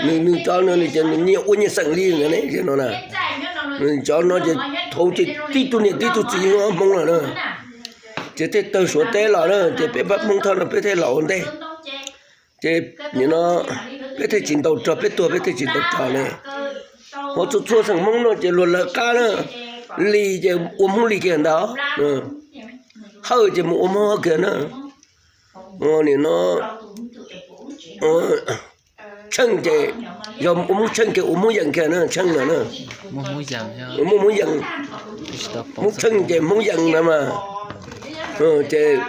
Nws, nws cov no nws ces nws nyias ua nyias xeem li no na. Cov no ces thaum ces tib tug niam tib tug txiv Hmoob lawm na, ces thiaj tawg Suav teb los na, ces peb pab Hmoob Thoj no peb thiaj los ua ntej. Ces nim no peb thiaj tsis ntaus rog, peb tuag peb thiaj tsis ntaus rog ne. Ho txhua txhua xeem Hmoob no ces luag lawv qab na, Lis ces ua Hmoob Lis kiag ntag, Hawj ces mus ua Hmoob Hawj kiag na. Nim no Tsheej ces yog ua Hmoob Tsheej ces ua Hmoob Yees kiag na, Tsheej no na. Muaj Hmoob Yees, Hmoob Tsheej ces Hmoob Yees na mas. Ces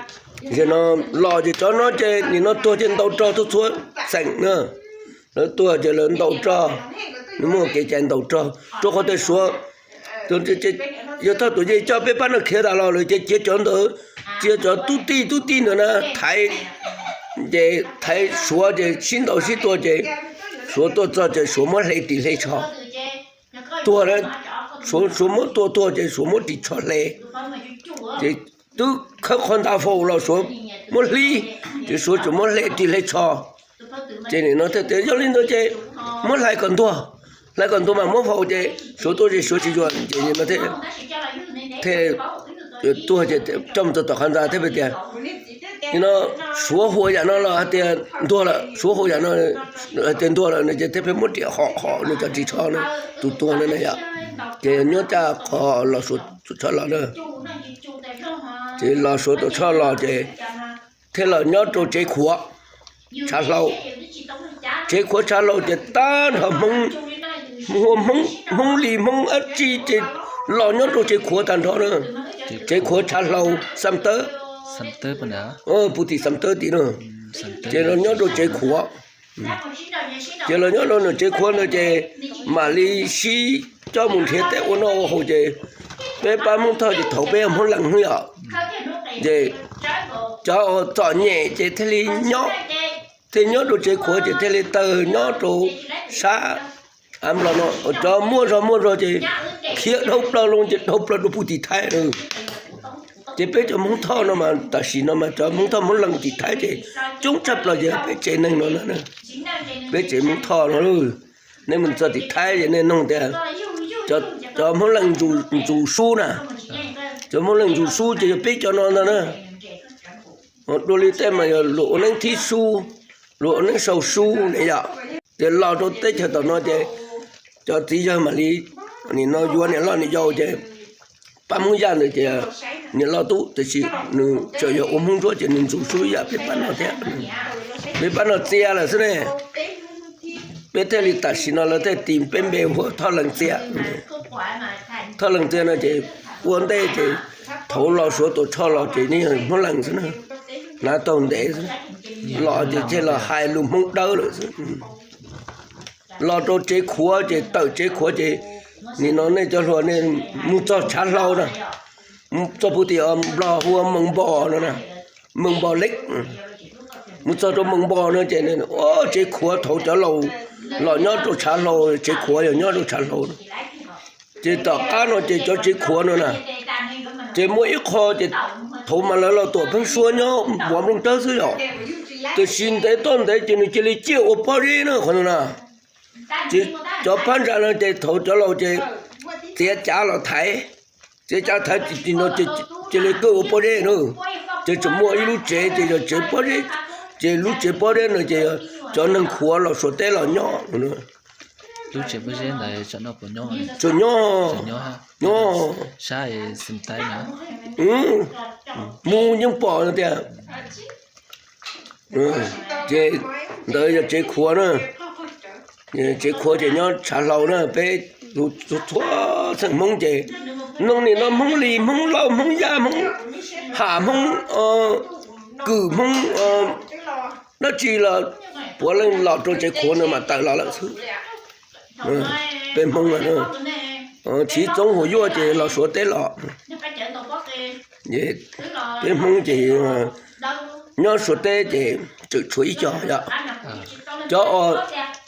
zaum no los ces cov no ces nim no tuag ces ntaus rog txhua txhua xeem na. Lawv tuag ces lawv ntaus rog, nws muaj kev cai ntaus rog rau qhov tias Suav, yawg Thoj Tuam Yej coj peb pab no khiav tas los lawm ces cia cov ntawd, cia cov tub tij tub tij ntawd na thaiv, ces thaiv Suav ces sib ntaus sib tua ces Suav tuaj txog ces Suav muab hle ris hle tsho tuag. Suav, Suav muab tua tuag ces Suav muab ris tsho hle, ces twb khawb qhov ntxa faus los Suav muab hlib, ces Suav tseem muab hle ris hle tsho. Ces nim no thiaj tias yog li ntawd ces muab hlais kom ntuag, hlais kom ntuag mas muab faus ces Suav tuaj ces Suav tsis yuav ces nim no thiaj, thiaj tuag ces coj mus txog tom qhov ntxa thiab tias, nim no Suav huam yam no los hais tias ntuag lawm, Suav huam yam no hais tias ntuag lawm no ces thiaj pheej muab riam hom hom nws cov ris tsho no, tus tuag no na yom. Ces nyob rau qhov Los Suav Tuam Tshoj los na, ces Los Suav Tuam Tshoj los ces thiaj los nyob rau Tsev Khuav Tshav Hlau. Tsev Khuav Tshav Hlau ces tag nrho Hmoob, Hmoob, Hmoob Lis Hmoob dab tsi ces los nyob rau Tsev Khuav tag nrho na. Tsev Khuav Tshav Hlau Xam Tawb, puv tim Xam Tawb tim na, ces los nyob rau Tsev Khuav. Ces los nyob rau nram Tsev Khuav ntawd ces mam li sib coj mus nrhiav teb ua noj ua haus ces peb pab Hmoob Thoj ces thaum peb yog Hmoob Lees hnub yom, ces cov txom nyem ces thiaj li nyob, thiaj nyob rau Tsev Khuav ces thiaj li tawg nyob rau sab av nplog no. Cov muaj zog muaj zog ces khiav dhau plaws loo ces dhau plaws rau puag tim Thaib lawm. Ces peb cov Hmoob Thoj no mas tam sim no mas cov Hmoob Thoj Hmoob Lees tim Thaib ces coob tshaj plaws ces peb tsev neeg no na, peb tsev Hmoob Thoj no. Nej mus txog tim Thaib ces nej noog tias cov Hmoob Lees Ntxum Sub na, cov Hmoob Lees Ntxum Sub ces yog peb cov no ntag na. Dua li tej mas yog luag ua neeb thib sub, luag ua neeb sau sub ne yom. Ces los rau teb chaws tom no ces cov txiv yawg mam li nim no yuav niam loj niam yau ces pab Hmoob Yaj ntawd ces niam loj tub tiam sis nws tseem yog ua Hmoob Ntsuab ces nws Ntxum Sub ib yam peb pab no thiab. Peb pab no txia lawm xwb ne. Peb thiaj li tam sim no lawv thiaj tis peb npe hu ua Thoj Lees Txia. Thoj Lees Txia no ces ua ntej ces thaum Los Suav Tuam Tshoj los ces yeej yog Hmoob Lees xwb na. Hnav taug ntev xwb, los ces thiaj los hais lus Hmoob Dawb lawm xwb. Los rau Tsev Khuav ces tawm Tsev Khuav ces nim no nej cov hluas nej mus txog Tshav Hlau na, mus txog puag tim Nplog hu ua Moos Npos no na, Moos Npos Leeb. Mus txog rau Moos Npos no ces Tsev Khuav thaum cov laus los nyob rau Tshav Hlau, Tsev Khuav yog nyob rau Tshav Hlau. Ces tom qab no ces cov Tsev Khuav no na, ces muaj ib qho ces thaum mas lawv los tuam pheeb suab nyob Npuav Nplooj Dawb xwb yom. Tiam sis ntev toj ntev ces nws cia li ciaj ua pob zeb na qhov no na. Ces cov phab ntsa no ces thaum cov laus ces txiav cav los thaiv, txiav cav thaiv tim no ces cia li kawj ua pob zeb na. Ces tseem muaj ib lub tsev ces yog tsev pob zeb, ces lub tsev pob zeb no ces cov neeg Khuav los Suav teb los nyob. Tseem nyob, nyob, mus yeej pom no tiag. Ces ntawd yog Tsev Khuav na. Tsev Khuav ces nyob Tshav Hlau na, peb txhua txheej Hmoob ces noog nim no Hmoob Lis, Hmoob Lauj, Hmoob Yaj, Hmoob Ham, Hmoob Kwm, Hmoob dab tsi los puav leej los rau Tsev Khuav no mas tawm los lawm xwb. Peb Hmoob, Chiv Txoov Huam Yuaj ces los Suav teb los. Peb Hmoob ces nyob Suav teb ces tseem tshuav ib co yom. Cov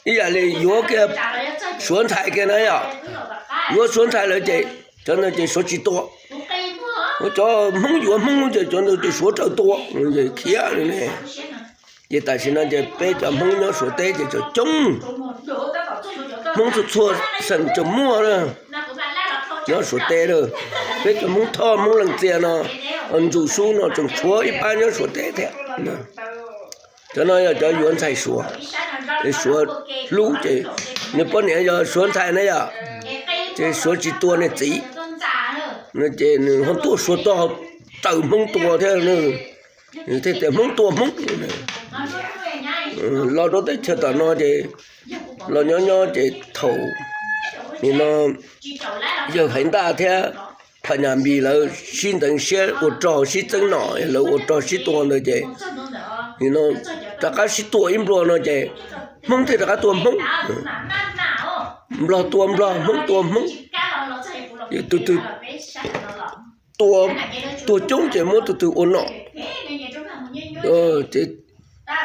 ib yam li yuav kiag Suav ntxhais kiag na yom. Yuav Suav ntxhais lawm ces cov ntawd ces Suav tsis tua. Cov Hmoob yuav Hmoob ces cov ntawd ces Suav raws tua, khiav li ne. Ces tam sim no ces peb cov Hmoob nyob Suav teb ces tseem coob, Hmoob txhua txhua xeem tseem muaj na, nyob Suav teb lawm. Peb cov Hmoob Thoj Hmoob Leej Txias no, Ntsuj Sub no tseem tshuav ib pab nyob Suav teb thiab. Cov no yog cov yuav ntxhais Suav, Suav hlub ces nws poj niam yog Suav ntxhais na yom, ces Suav tsis tua nws txiv, ces nws ho tuaj Suav toj tawm Hmoob tua thiab, thiaj tias Hmoob tua Hmoob. Los rau teb chaws tom no ces los nyob nyob ces thaum nim no yawg Haiv Ntaj thiab Phas Nyas Npis lawv sib ntxeev siab ua rog sib txeeb nom, lawv ua rog sib tua ntawd ces nim no rov qab sib tua ib nplua no ces Hmoob thiaj rov qab tua Hmoob, Nplog tua Nplog, Hmoob tua Hmoob. Tus twg tua, tuag coob ces muab tus twg ua nom.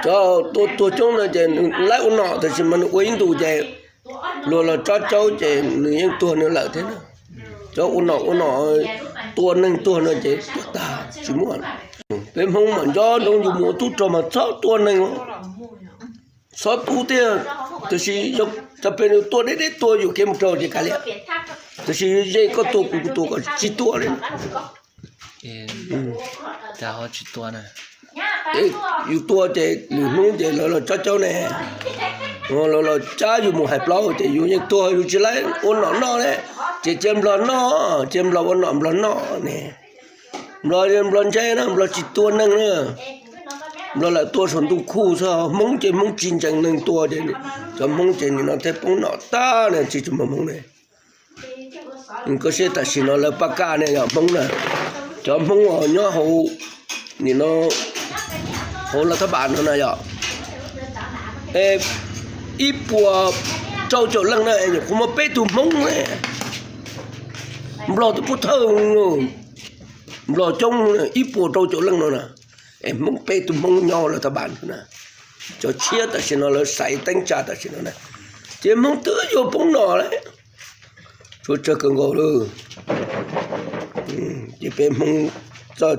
Cov tua tuag coob no ces nws laib ua nom, tab sis mas nws ua ib ntus ces luag los tsob caub ces nws yeej tuag nws lawm thiab na. Cov ua nom ua nom tua neeg tuag no ces tuag tag tsis muaj. Peb Hmoob mas nco ntsoov yus mus ua tub rog mas txhob tua neeg, txhob pub tiag, tiam sis cov pem nws tua deb deb tua yuam kev mus rau ces kav liam, tiam sis ze koj tua kuv, kuv tua koj, tsis tua li. Yus tua ces lwm hnub ces lawv los tsob caub ne, lawv los cab yus mus hais plaub ces yus yeej tuag, yus tsis laib ua nom noj ne, ces cia Nplog noj, cia Nplog ua nom Nplog noj ne. Nplog, Nplog ntse na, Nplog tsis tua neeg na. Nplog lam tua saum ntuj khuj xwb, Hmoob ces Hmoob tsis ntseeg neeg tua ces cov Hmoob ces nim no thiaj poob nom tag ne, tsis tsis muaj Hmoob ne. Koj saib tam sim no lawv pab kaj ne yog Hmoob na, cov Hmoob uas nyob hauv, nim no hauv lav thab pas no na yog ib puas rau caum leej na, nyuam qhuav muaj peb tug Hmoob ne. Nplog twb pub thawj, Nplog coob ib puas rau caum leej no na, es Hmoob peb tug Hmoob nyob lav thab pas na. Cov tshiab tam sim no lawv xaiv teeb tsa tam sim no na, ces Hmoob twb yuav poob nom lawm. Tshuav tsawg kawg nkaus lawm. Ces peb Hmoob txoj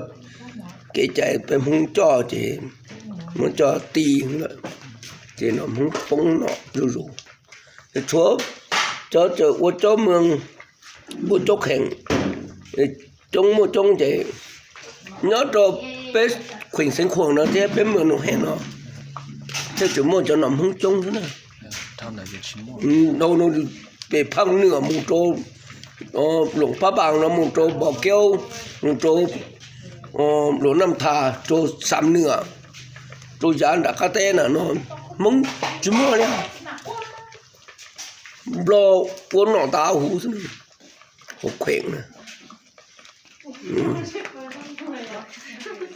kev cai peb Hmoob coj ces muab coj ti lawm, ces no Hmoob poob nom zuj zus. Tshuav cov txawm ua cov moos, ua cov kheem coob muaj coob ces nyob rau peb khuem Xeev Khuam no thiab peb moos Noom Hem no thiaj tseem muaj cov nom Hmoob coob xwb na. Dhau no pem Phaj Nwam mus rau Luam Pab Npas no, mus rau Npos Keub, mus rau Luam Naj Thas, rau Xam Nwam, rau yav nram qab teb na no Hmoob tsis muaj li. Nplog ua nom tas huv xwb, ua khuem na.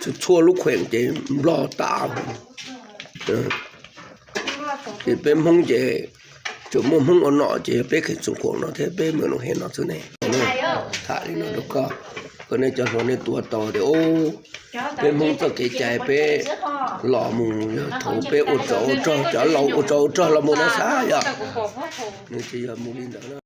Txhua lub khuem ces Nplog tas huv. Ces peb Hmoob ces tseem muaj Hmoob ua nom ces yog peb kheem Xeev Khuam no thiab peb moos Noom Hem no xwb ne. Tham li no rau koj, kom nej cov hluas nej tuav tau tias peb Hmoob txoj kev cai peb los mus yog thaum peb ua tsov ua rog, cov laus ua tsov ua rog los mus no xav yog, nws tsis yog mus li ntawd na.